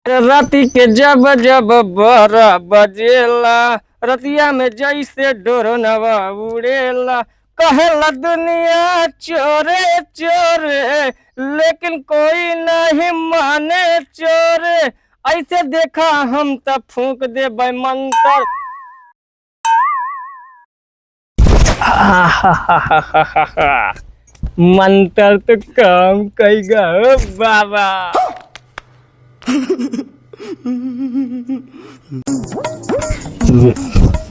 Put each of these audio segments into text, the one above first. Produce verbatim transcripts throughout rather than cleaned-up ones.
राती के जब जब बारह बजेला, रतिया में जैसे ड्रोनवा उड़ेला, कहेला दुनिया चोरे चोरे, लेकिन कोई नहीं माने चोरे। ऐसे देखा हम त फूंक देबै मंतर। मंतर तो काम कइगा हो बाबा।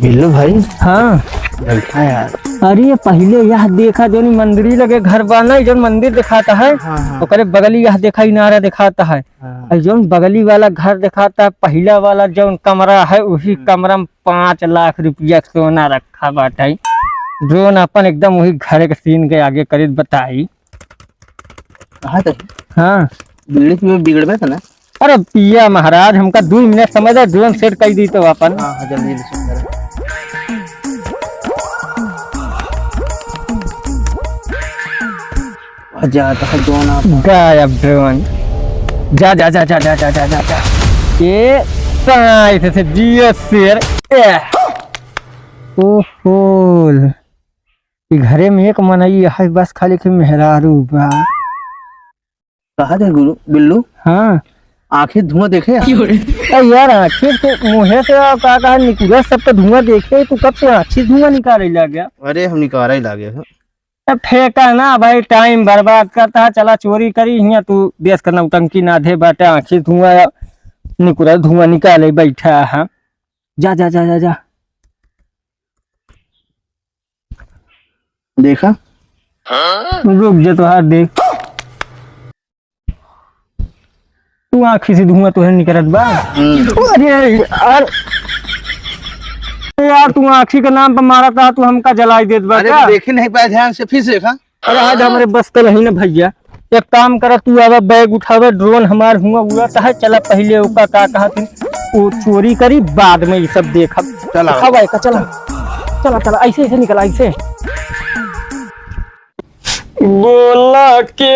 बिल्लू भाई। हाँ। बैठा यार। अरे पहिले यह देखा, जौन मंदिरी लगे घर बा ना, जौन मंदिर देखाता है, हाँ, हाँ। ओकरे बगली यह देखा, इनारा देखाता है। हाँ। और जौन बगली वाला घर देखाता है, पहिला वाला जौन कमरा है, उही हम्म। कमरा में पाँच लाख रुपया के सोना रखा बाटे। ड्रोन अपन एकदम वही घर के सीन के आगे करित बताई। कहाँ तक? हाँ। बिगड़े तो बिगड़बे त ना। अरे पिया महाराज, हमका दो मिनट समय दे, ड्रोन सेट कर दी तो अपन। हाँ, हाँ, जल्दी, जल्दी set करो। आ जाता है ड्रोन आप। गायब ड्रोन। जा, जा, जा। ये साइड से जियो शेर। ए। ओहो। ई घरे में एक मनई है, बस खाली के मेहरारू बा। कहा दे गुरु, बिल्लू? हाँ। आँखें धुआं देखे? ए यार, आँखें से, मुँहे से और का कहा निकुरा, सब तो धुआं देखे, तू कब से आँखें धुआं निकाले लग गया? अरे, हम निकाले लागे हैं। अब फेंका ना भाई, टाइम बर्बाद करता है, चला चोरी करी, हियाँ तू देश का नौटंकी ना दे बाटे, आँखें धुआं, निकुरा धुआं निकाले बैठा है। जा, जा, जा, जा, जा। देखा? रुक जा, तोहार देख। तू आँखी से धुआं तोहरे निकलत बा? हम्म। अरे यार, यार, तू आँखी के नाम पर मारत रहा, तू हमका जलाई देत बा अरे, का? तू देखे नहीं पाए ध्यान से, फिर से देखा। अरे, आज हमरे बस के नहीं ना भैया। एक काम करा, तू आवा, बैग उठावा, ड्रोन हमार हुआ उड़त है, चला पहिले ओका का कहत है, वो चोरी करी, बाद में ये सब देखब। चला। उठावा एका, चला। चला, चला, ऐसे, ऐसे निकला, ऐसे। बोला के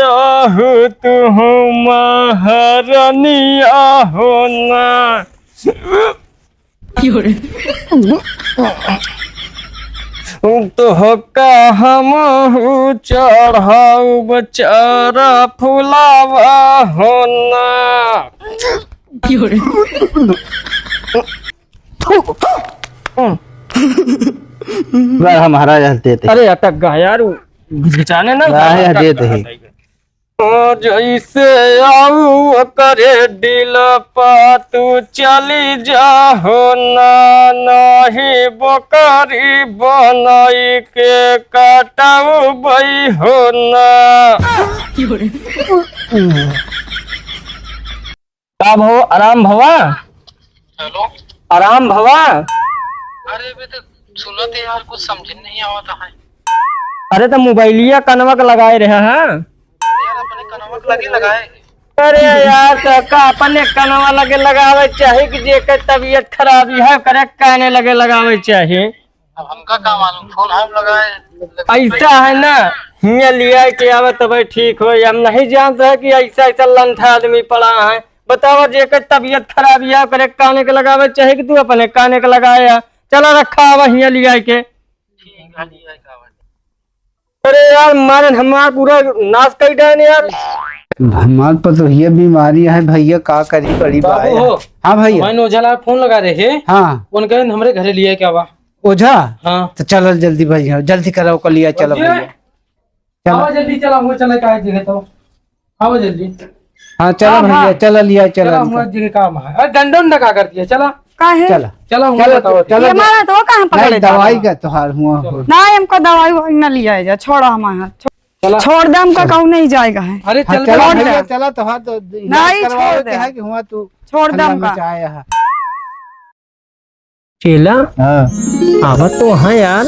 आहू तू महारानी आहो ना। तोहका हमहू चढ़ाउब चारा फुलावा हो ना। बड़ा महाराज हंसते थे। अरे अटक गा यार, वो घिचघिचाने ना। हाँ, यह देते ही। ओ जैसे आऊ ओकरे दिल पा तू चली जा हो ना, नाही बोकरी बनई के काटउबई हो ना। का भवा, आराम भवा? हेलो। आराम भवा? अरे, अभी तो सुनत है यार, कुछ समझ नहीं आवत है। अरे, तो मोबाइलिया कनवा के लगाए रहे हैं। यार, अपने कनवा के लगे लगाए। अरे यार, तो का अपने कनवा लगे लगावे चाही कि जेकर तबीयत खराबी है, ओकरे काने लगे लगावे चाही। अब हमका का मालूम, फोन हम लगाए। ऐसा है ना, हियाँ लिया के आवे तबे ठीक हो। हम नहीं जानते हैं कि ऐसा ऐसा लंठा आदमी पड़ा है। बतावा, जेकर तबीयत खराब है, ओकरे काने के लगावे चाही कि तू अपने काने के लगाए आ। चला रखा आवा हियाँ लिया के। ठीक है, लिया के आवा। अरे यार, मारन हमार पूरा नाश कर डायन यार। हमार पतोहिया बीमारी है भैया, का करी, बड़ी बाबू बात है। हो। हाँ भैया। मैंने ओझा ला फोन लगा रहे हैं। हाँ। उनके हमरे घरे लिया के आवा। ओझा? हाँ। तो चलो जल्दी भैया, जल्दी कराओ, कर लिया, चलो भैया। भैया। चलो। आवा जल्दी, चला, हुआ चला, का जगह तो। आवा जल्दी। हाँ, चलो हाँ, भैया, हाँ। चलो लिया, चलो चला, इनका। हुआ जगह काम है। अरे डंडा उंडा का कर दिया, चला। काहे? चला। चला, हुआ चला, बताओ। चला, ये जा। मारा तो कहाँ पकड़े नहीं, जा दवाई रहा? का तोहार हुआ हो। नहीं, हमको दवाई ववाई ना लिया है जा, छोड़ो हमारा। छो-, चला। छोड़ दे, हमको कहूँ नहीं जाएगा है। अरे हाँ, चल चला छोड़ दे। भैया, चला, तोहार तो इलाज नहीं, करवावे छोड़ के दे। है कि हुआ तू छोड़ दे हल्ला हमका। मचाया है। चेला, हाँ। आवत तो हाँ यार।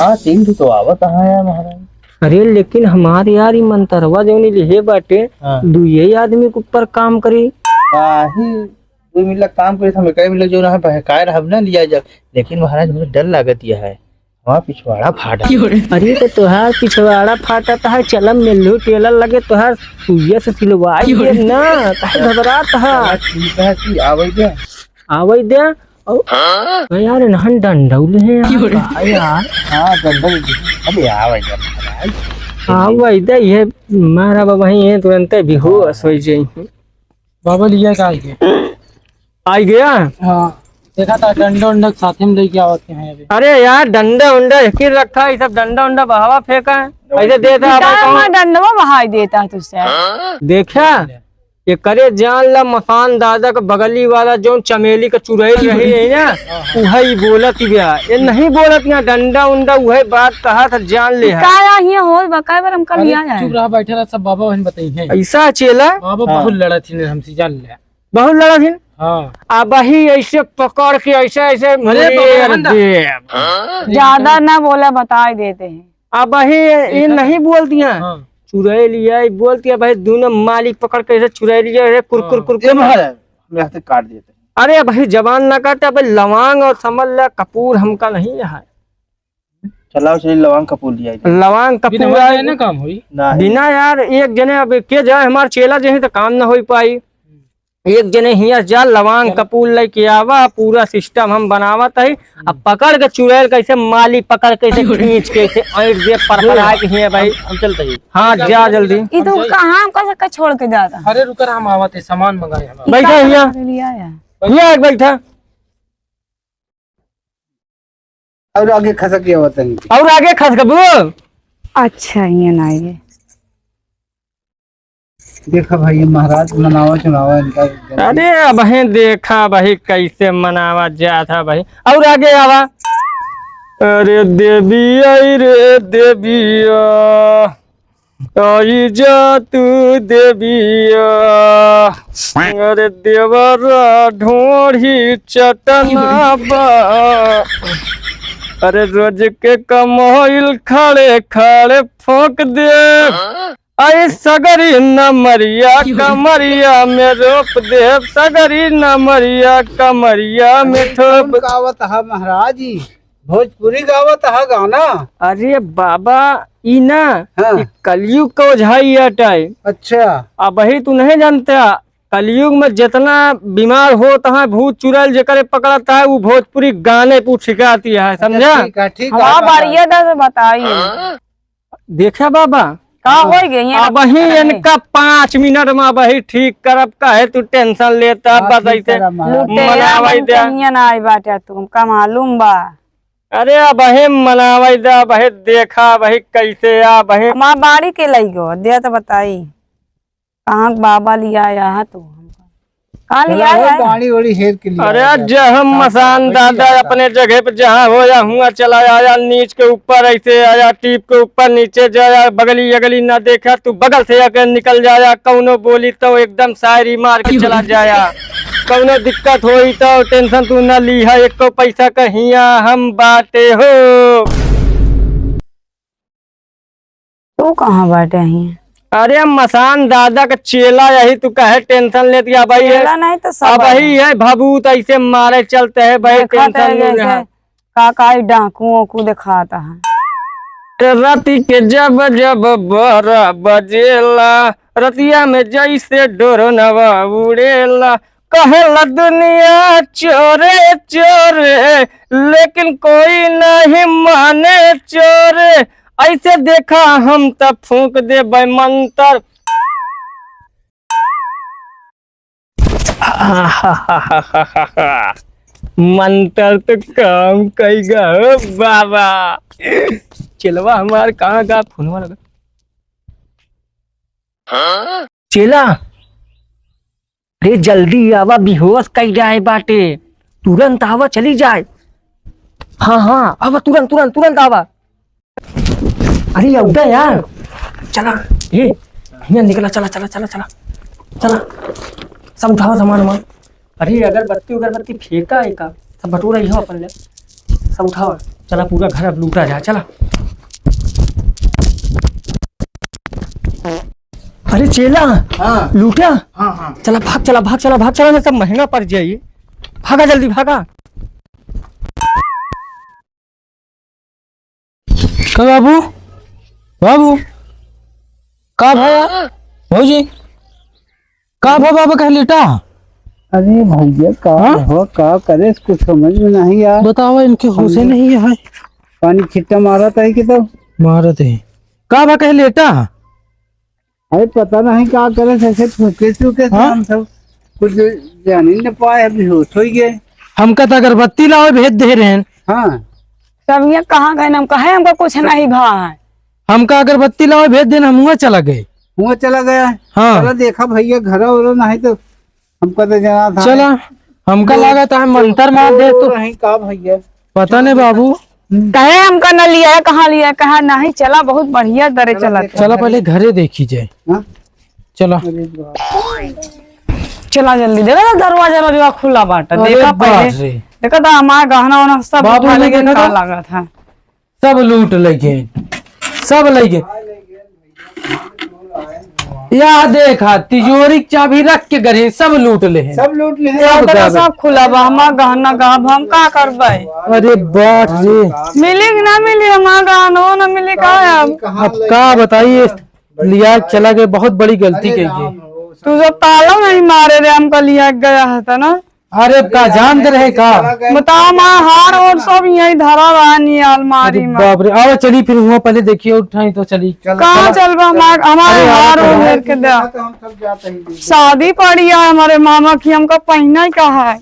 हाँ, तीन ठो तो आवत हाँ यार महाराज। अरे लेकिन हमार यार ई मंतरवा जौन लिहे बाटे, हाँ। दुइये आदमी के ऊपर काम करी। काहे? दुइ मिला काम करी, हम एक मिला जो रहा बहकाए रहब ना लिया जब। लेकिन महाराज मुझे डर लागत यह है, हमार पिछवाड़ा फाटा। अरे तो तोहार पिछवाड़ा फाटा त है, चलम मिल्लू टेलर लगे तोहार सुइया से सिलवाई देब ना, काहे घबरात ह? ठीक है कि आवै दे। आवै दे। और हाँ? यार, इन्हन डंडौल है यार, का यार? हाँ, डंडौल। अबे आवै दे महाराज। आवै दे, ये मारा बाबा ही है, तुरंते बेहोश होइ जाई। बाबा लिया का आई गया? आई गया? हाँ, देखा था डंडा उंडा साथे में लेके आवत हैं अभी। अरे यार, डंडा उंडा एक ही रखा है, ये सब डंडा उंडा बहावा फेंका है। ऐसे देता है, इतना कौन? हमारा डंडवा बहाई देता है तुझसे। देखा? ये करे जान ला, मसान दादा के बगली वाला जौन चमेली के चुड़ैल रही है ना, उहै बोलत बिया। ये नहीं बोलत यहाँ डंडा उंडा, उहै बात कहा था, जान ले है। का हियाँ होत बा, काहे बार हमका अरे लिया है? चुप रहा, बैठे रहा, सब बाबा बहन बताई हैं। ऐसा चेला? बाबा हाँ। बहुत लड़ा थी हमसे, जान ले। बहुत लड़ा थी? हाँ। अबही ऐसे पकड़ के ऐसे, ऐसे अरे बाबा, मुड़ेर रहन दा। देब। ज्यादा ना बोला, बताई देते हैं। अबही ये ऐसा नहीं बोलती हैं। हाँ। चुड़ैल, ये बोलती है भाई, दोनों मालिक पकड़ के ऐसे चुड़ैल, ये रे कुरकुर, हाँ। कुरकुर। ये महाराज, हम यहाँ से काट देते हैं। अरे भाई, जबान ना काटे, अबे लवांग और समझ ले, कपूर हमका नहीं है। चलाओ, चलिए, लवांग कपूर लिया जाए। लवांग बिना कपूर वजह आए। ना काम होई। ना। बिना यार, एक जने अब के जाए, हमार चेला जे है तो काम ना होई पाई। एक जने हियाँ जा, लवांग चलो। कपूर लेके आवा, पूरा सिस्टम हम बनावत है। अब पकड़ के चुड़ैल कैसे माली पकड़ के ऐसे खींच के ऐसे ऐंठ दे, परपरा के हियाँ भाई। हम, हम चलते हैं। हाँ, जा जल्दी। ई तो कहाँ हमका सबका छोड़ के जाता? अरे रुकर, हम आवत है, सामान मंगाए हम। बैठा हियाँ। लिया है। हियाँ एक बैठा। और आगे खसक के आवत है। और आगे खसकबू? अच्छा, ये ना ये। देखा भाई, ये महाराज मनावा चुनावा इनका। अरे अबहीं देखा भाई, कैसे मनावा जात है भाई। और आगे आवा। अरे देवी आई रे देविया, आई जा तू देविया। अरे देवरा ढोढ़ी चटना बा, अरे रोज के कमाइल खड़े खड़े फोंक दे। आई सगरी नमरिया कमरिया में रोप देब, सगरी नमरिया कमरिया में अरे, ठोप। कौन गावत है महाराज जी? भोजपुरी गावत है गाना? अरे बाबा, ई ना, हाँ। ई कलयुग का ओझाई है टाइम। अच्छा। अबही तू नहीं जानता, कलयुग में जितना बीमार होत है, भूत चुड़ैल जेकरे पकड़ता है, वो भोजपुरी गाने पे छिकाती है, अच्छा, समझा? ठीक है, ठीक है। हाँ, बढ़िया तरह से बताइए। देखा बाबा, का होई गई है? अबही इनका पाँच मिनट में अबही ठीक करब, काहे तू टेंशन लेता? हाँ, बस ठीक ऐसे करब, महाराज। लुटेरा मनावै दे। कहिया ना आई बाटे तू, हमका मालूम बा। अरे अबही मनावै दे, अबही देखा, अबही कैसे आ, अबही। हमार बाड़ी के लई गो, दे तो बताई। कहाँ के बाबा लिया आया है तू हमका? कहाँ लिया चला हो, है? पानी ओड़ी हेर के लिया अरे है। जय हम मसान दादा, अपने जगह पे जहाँ हो या हुआ चला आया, नीच के ऊपर ऐसे आया, टीप के ऊपर नीचे जाया, बगली अगली ना देखा, तू बगल से आके निकल जाया, कौनो बोली तो एकदम शायरी मार के चला जाया, कौनो दिक्कत होई तो टेंशन तू ना ली है, एको पैसा कहिया हम बाटे हो। तू कहाँ बाटे ही? अरे मसान दादा का चेला यही, तू काहे टेंशन लेत? अब अबही है, चेला नहीं तो सब अब अबही है। है भभूत ऐसे मारे चलते हैं भाई, देखा टेंशन तो नहीं जैसे रहा। का का ई डाकू ओकू देखाता है। राती के जब जब बारह बजेला, रतिया में जैसे डोरनवा उड़ेला, कहेला दुनिया चोरे चोरे, लेकिन कोई नहीं माने चोरे। ऐसे देखा हम त फूंक देबै मंतर। मंतर तो काम कई गा हो बाबा। चेलवा हमार कहाँ गा? फोनवा लगा। चेला, अरे जल्दी आवा, बेहोश कई जाए बाटे। तुरंत आवा, चली जाए। हाँ, हाँ, आवा तुरंत, तुरंत, तुरंत आवा। अरे अवदा यार, चला, ये, हियाँ निकला, चला, चला, चला, चला, चला। सब उठावा सामान वामान। अरे अगरबत्ती उगरबत्ती फेंका है का? सब बटोरा ही हो अपन ले। सब उठावा। चला पूरा घर अब लूटा जाए, चला। अरे चेला, हाँ। लूटा? हाँ, हाँ। चला भाग, चला भाग, चला भाग, चला, नहीं सब महंगा पड़ जाई। भागा जल्दी, भागा। का बाबू? बाबू, का भा भौजी? का भा बाबा कहे लेटा? अरे भैया, का हाँ? हो, का करे, कुछ समझ में नहीं यार। बतावा, इनके होशे नहीं है। पानी छिट्टा मारत है कि तो? मारत है। का भा कहे लेटा? अरे पता नहीं का करे, ऐसे फूके चूके से हाँ? हम सब कुछ जान ही न पाए, अभी होश हो गए। हमका तो अगरबत्ती लावे भेज दे रहे हैं। हाँ। सब यहाँ कहाँ गए, हम कहे हमका कुछ नहीं भा है। हमका अगरबत्ती लावे भेज देना, हम हुआ चला गए। हुआ चला गया? हाँ। चला देखा भैया, घर और नहीं तो हमका तो जाना था। चला, हमका लगा था हम मंतर मार दे तो। नहीं का भैया? पता नहीं बाबू। हम्म। कहे हमका न लिया, कहाँ लिया, कहा नहीं, चला बहुत बढ़िया दरे चला चला। चला पहले घरे देखी जाए। हाँ? चला। अरे बाप। चला जल्दी, देखा तो दरवाजा रोजवा खुला बाटा, अरे देखा बाप पहले। रे। देखा तो हमारा गहना वहना सब बाबू उठा ने लेके देखा का तो? लगा था। सब लूट ले गए, सब ले गए। या देखा, तिजोरी के चाबी रख के गए, सब लूट ले हैं। सब लूट ले हैं। सब सब देखा, गायब। सब खुला बा, हमार गहना गायब, हम का करबे? अरे बाप रे। मिली कि ना मिली, हमार गहना ना मिली, का है अब? अब का बताइए, लिया चला गए, बहुत बड़ी गलती कही गई। तू जब ताला नहीं मारे रे, हमका लिया गया है तो ना। अरे का जानत रहे का? बताओ, हमार हार और सब यहीं धरा रहा नी अलमारी अरे में। बाप रे, आओ चली फिर हुआ पहले देखिए, उठाई तो चली। कहाँ चलबा? हमार, हमारे अरे, आओ हार और चलो। लेके दे। तो हम सब जाते हैं। शादी पड़ी है हमारे मामा की, हमका पहना ही का है।